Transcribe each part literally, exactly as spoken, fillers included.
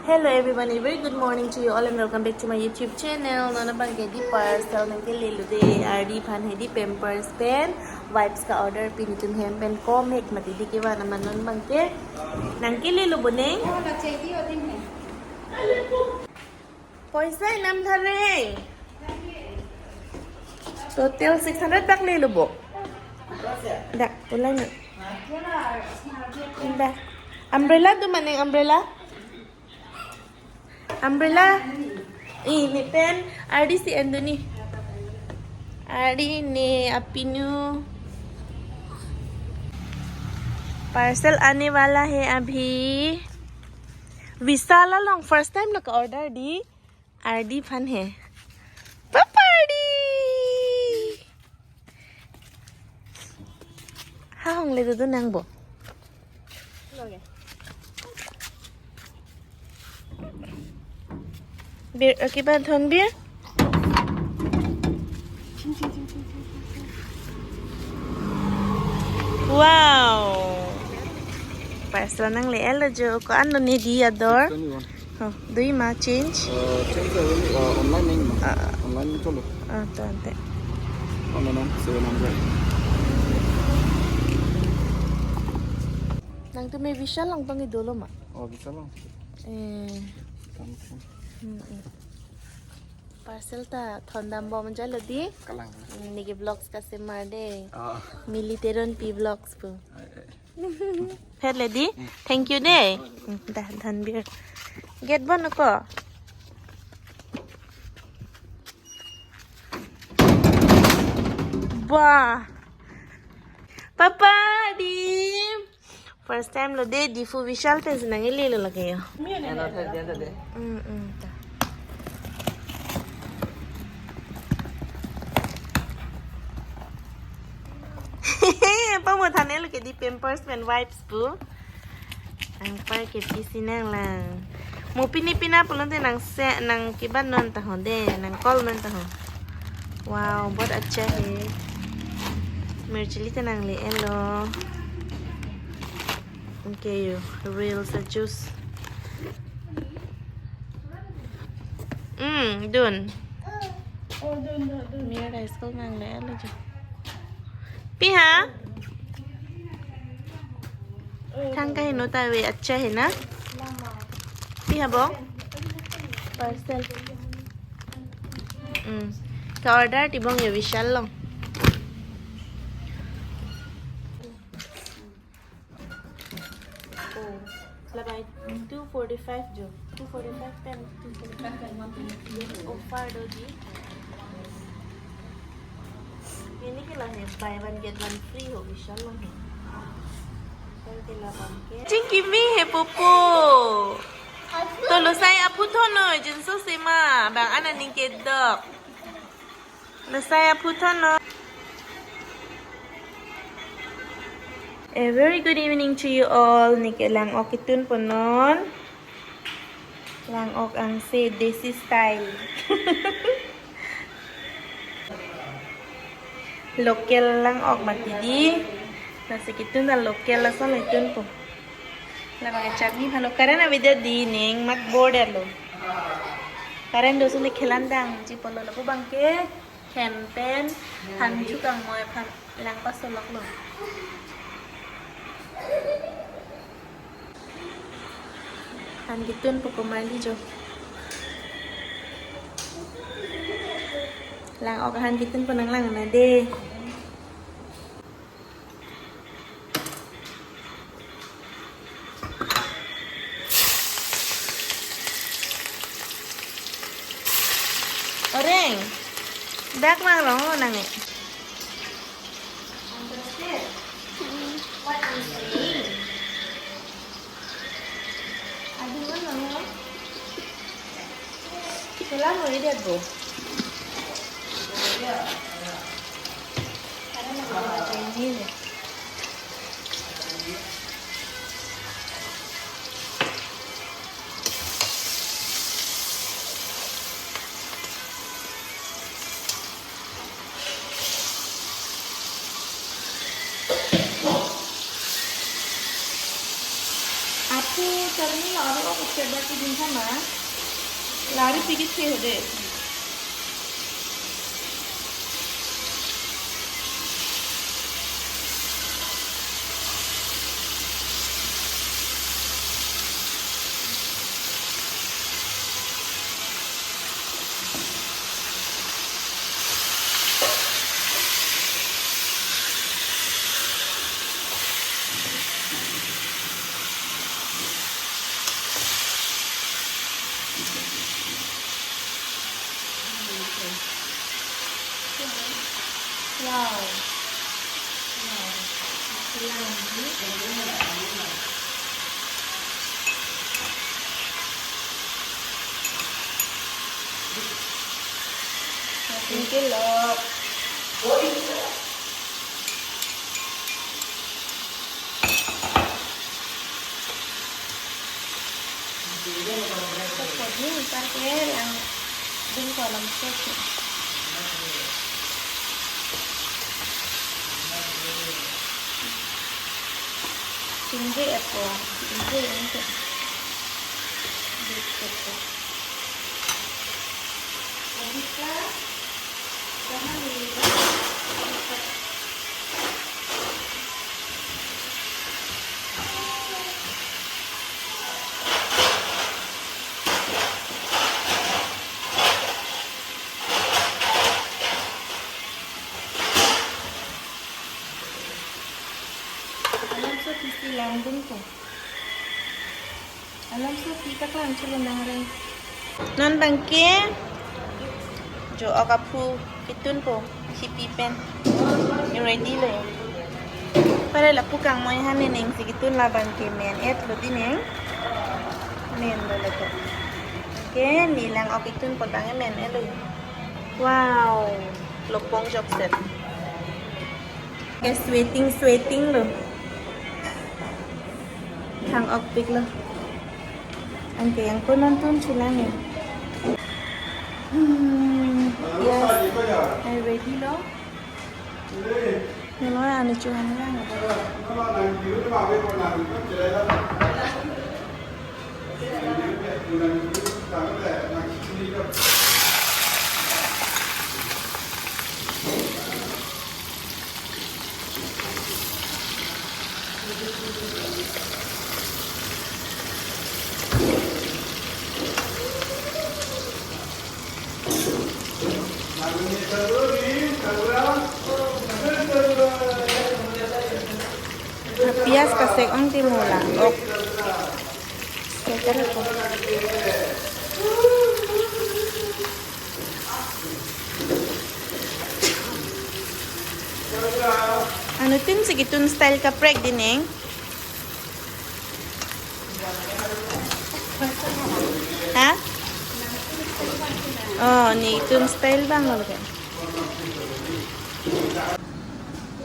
Hello everyone, a very good morning to you all and welcome back to my YouTube channel. Non abang ke di parcel nangkelelo de, ardi aphan hedi Pampers pen wipes ka-order pi, netum hem pen komik mati di kevan amat non abang ke nangkelelo boneng. Poisa inam tha re. Total six hundred bak lelo bo. Dak, pulang na. Dah. Umbrella do maneng, umbrella? Umbrella. Ih, ne pen. Ardi si en do ne. Ardi ne apinu. Parcel aane wala hai abhi. Vishal along first time lo ka-order di. Ardi aphan he. Papa Ardi. Ha hong le do nang bo. Bir, okay, ba thon bir. Wow. Parcel nangle-etlo jo, ko-an lo ne di ador. Twenty-one. Oh, do you ma change? Uh, change uh, uh, online nang ma. Ah. Online cholo. Ah, to ante. Online nang seven hundred. Nangtum me Vishal along tong kedo lo ma? Oh, Vishal along. Eh. Thank you. Hmm, hmm. Parcel ta thondam bom jalo di. Kalang. Hmm, neke vlogs kasemar de. Ah. Militeron pi vlogs pu. Ai, ai. Phet le di. Thank you de. Dah, dhan bir. Gate bon ko. Bah. Papa di. First time lo de, Diphu Vishal pen si nangle-etlo lake yo. Mm, mm, ta. Pamo thanlo ke di Pampers pen wipes pu. Nangpar kepi si nanglang. Mo pini pina pulote nang se, nang kevan non ta ho de, nang call non ta ho. Wow, bahut accha hai. Mirchili ta nangle-etlo. Okay, yo, real sa juice. Hmm, dun. Oh, dun, dun, dun. Mere high school nangle-etlo jo. Pi ha? Thang kaheno ta ave, accha hai na? Pi ha bo? Parcel. Hmm. Ka-order ti bong yo Vishal along. Oh, labai two forty-five jo. Two forty-five pen, two forty-five pen one twenty-three. Offer do di. Ini ke la hai, buy one get one free ho, Vishal along hai. Offer ke la bang ke. Chingki me hai popo. To lo sai aphu thon noi, jinso sema, bang ana ning kedok. Lo sai aphu thon noi. A very good evening to you all. Neke lang-ok ketunpo non. Lang-ok angse Desi style. Local lang-ok mati di. Lasi ketun ta local lason ketunpo. Labang chutney aphan lo current avedet di, ning mat bor-etlo. Current do suli khelan dang chipolo lapu abang ke hem pen than chukang moi aphan lang pasoloklo. Than ketunpo komarli jo. Lang-ok than ketunpo nanglang na de. Oreng. Dak lang rong nang e. Understand what I'm saying? Adi mana ya? Kelam mo ide bo. Karena mau baca ini nih. Aphu chutney lo, aru ako Sebab ke din sama lari pigi the hode. Wow. Wow. Makin kelok. Pokoknya ntar ke yang bungkol langsung. Tinggi apa? Tinggi ini. Dikit. Bisa. Alam so kisti lambung ko. Alam so pi paklang chulun nang re. Non bangke jo-ok aphu kitunpo, hipi pen. Ready lo ya. Pare lapu kangmoi ha, ne ning si kitun, labang ke men-et lo di ning. Men lo lo to. Ke ne lang-ok kitunpo, tang men-et lo ya. Wow. Lopong jokset. Ke sweating, sweating lo. Hang-ok pik lo. Anke yang ko non tun chulang ya. Hmm, yes. Ai ready lo. Nelo anu chuhan lang. Pias kasek ong ti mula. Ok. Sekarang ko. Anu tin si kitun style kaprek di ning. Ha? Oh, ne kitun style abang lo ke.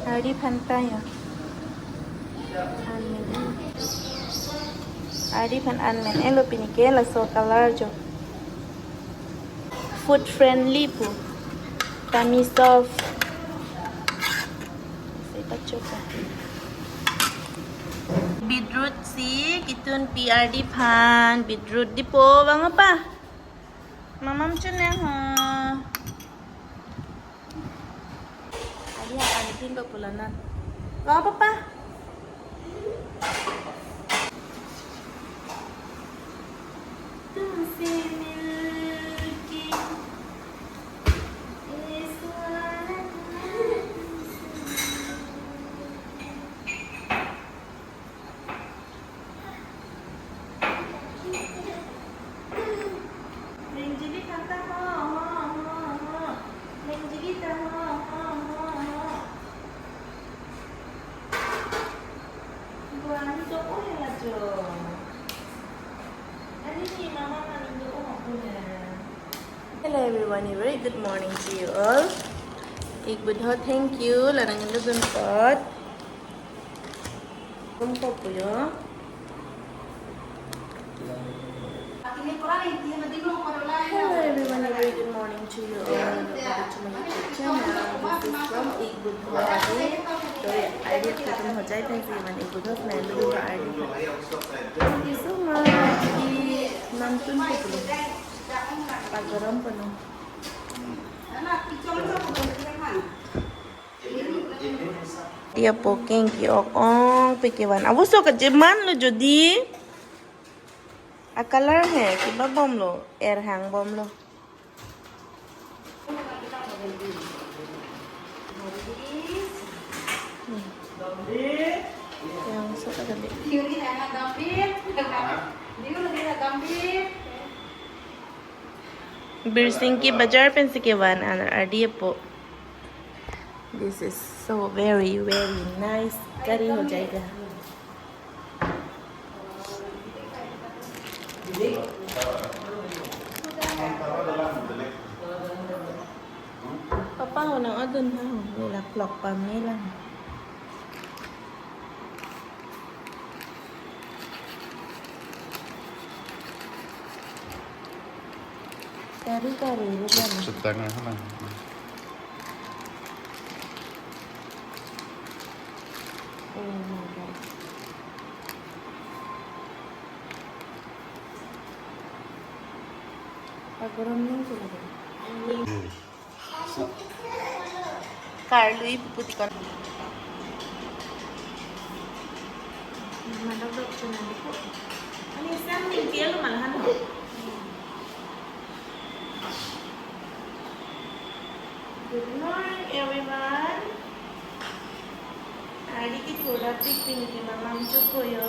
Ardi aphan ta ya. Anmen. Ardi aphan anmen-et lo pini ke, laso color jo. Food friendly pu. Tummy soft. Sai pachoka. Beetroot si kitun pi Ardi aphan, beetroot dipo bang apa? Mamam chun ya ha. Ardi aphan antin ba pulanan. Lo papa? तुमसे मिलके इस हालत में तुमसे Mengjili kanta ho, ho, ho, ho. Mengjili ta ho, ho, ho, ho. Buan to ko hela jo. Ani ni mama mani to ko ho ko ne. Hello everyone, a very good morning to you all. Ik budho, thank you. Larang indo dun pot. Kum po puyo. Hello everyone, a very good morning to you all. Welcome back to my YouTube channel. This is from Ik Budho Adi. So, Ardi aphan ho jai thank you, man. Ik Budho aphan, Ik Budho Adi. Thank you so much. Nangtun ko pulo. Pagaram pano. Dia poking ki-ok ong pe kevan. Abuso kajeman lo jodi. A color he, kibabomlo, erhang bomlo. Yang suka tadi. Birsing ki bajar pensi kevan an ardi apo. This is so very, very nice. Kari ho jayega. Papa ho nang adun ha ho. Nilak lok pame lang. Kari kari ri lang. Sedang apa lang? Oh my God. Pagaram nung sila. Karlui puputikon. Madok dok chuna diku. Ani sam ni pial malahan ho. Good morning, everyone. Ari ki thura tik pini ki mamam chukoyo.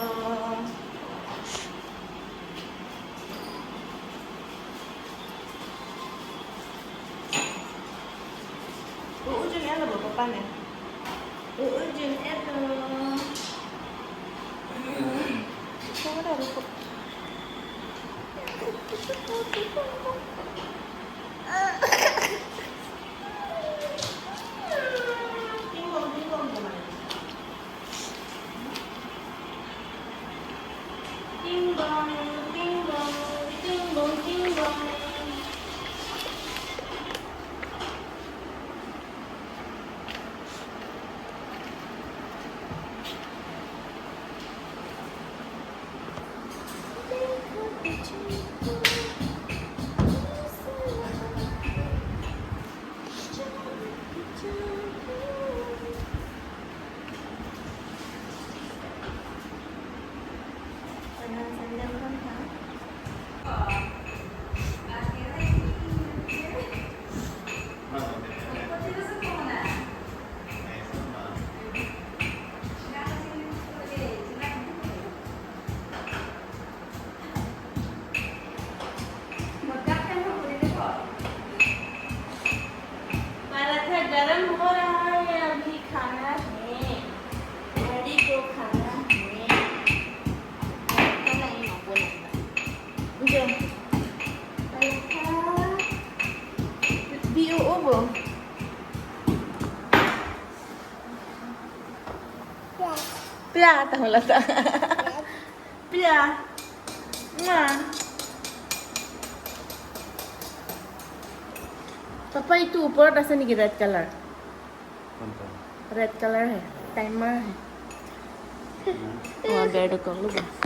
Ujun elo bo papa ne. Ujun elo. Sama dah rukuk. Ting dong, ting dong, teman. Ting dong, ting dong, ting dong, ting dong. Paratha गरम हो रहा है, अभी खाना है। डैडी को खाना है। खाना ही ना बोला। Oke. Parattha. Di o o bo. Pia, tahu lah ta. Pia. Ma. पापा, ये तो ऊपर ऐसा नहीं कि रेड कलर? कौन सा? रेड कलर है, टाइमर है। हम्म। वहाँ बेड को लो।